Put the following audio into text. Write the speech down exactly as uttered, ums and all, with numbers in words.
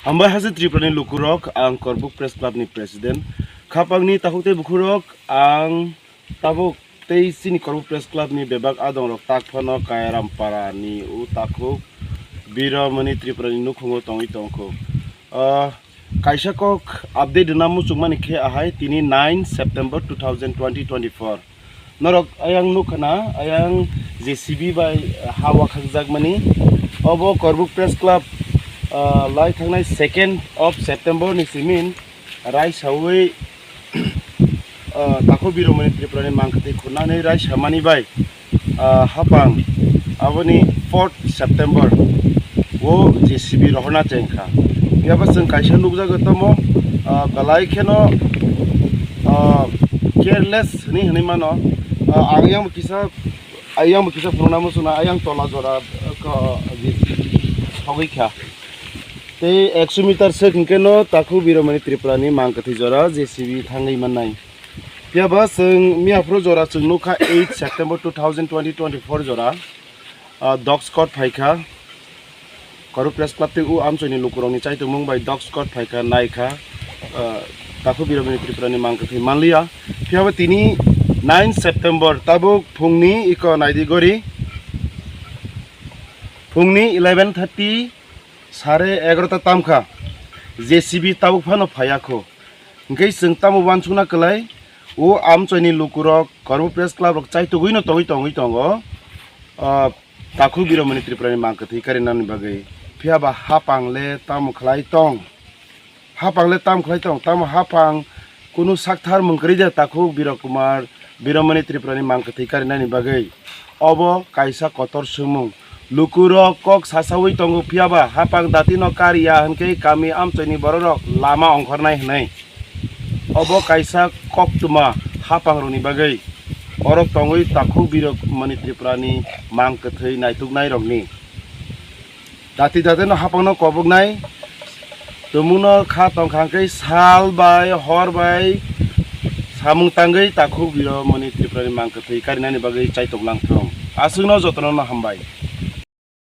Hambai haste Tripura ni lukurok, ang Korbuk Press Club ni President. Khapang ni takhuk tei bukhurok, ang tabuk tei chini Korbuk Press Club ni bebak adong rok tak phano Kairam Para ni o takhuk Biromani Tripura ni nukhungo tongwi tongkho. Ah, kaisa kok update rwna muchungmani khe ahai, tini nine September two thousand twenty twenty-four. Norok ayang nukha na, ayang J C B bai ha wakhakjakmani. Obo Korbuk Press Club, ah, lai thangnai second of September ni simin raisawi, ah, takhuk Biromani Tripura ni mangkwthwi khunani raisamani bai, ah, hapang aboni fourth September o J C B rohorna chengkha. Phiya ba chwng kaisa nukjago tamo, ah, belai kheno, ah, careless hwnwi hwnwi mano. Ah, ang yang kisa, ayang bo kisa phunukna muchungna, ayang tola jora, ah, ko, J C B sogwi kha. Tei ekso meter swk hwnkhe no takhuk Biromani Tripura ni mangkwthwi jora J C B thangwi mannai. Phiya ba chwng miyaphuru jora chwng nukha eight September two thousand twenty twenty-four jora, ah, dog squad phaikha. Korbuk Press Club tei o amchoini lukurokni chaitokmung bai dog squad phaikha, naikha, ah, takhuk Biromani Tripura ni mangkwthwi manliya. Phiya ba tini nine September tabuk phungni iko naidi gori, phungni eleven thirty, sare egarota tamkha, J C B tabuk phano phaiya kho. Hwnkhe chwng tamo uansukna kwlai, o amchoini lukurok Korbuk Press Club rok chaitugwino tongwi tongwi tongo, ah, takhuk Biromani Tripura ni mangkwthwi karinani bagwi. Phiya ba hapang le tamo khlai tong? Hapang le tamo khlai tong? Tamo hapang kunu sakthar mungkwrwi de takhuk Biro Kumar, Biromani Tripura ni mangkwthwi karinani bagwi. Obo kaisa kotor swngmung. Lukurok kok sasawi tongo, phiya ba hapang dati no kariya hwnkhe kami amchoini bororok lama ongkhornai hwnwi. Obo kaisa koktwma hapang rokni bagwi. Orok tongwi takhuk Biromani Tripura ni mangkwthwi naituknai rokni. Dati dati no hapang no koboknai. Tumungno kha tongkha hwnkhe sal bai hor bai samung tangwi takhuk Biromani Tripura ni mangkwthwi karinani bagwi chaitok langthung. Aswkno jotono no hambai.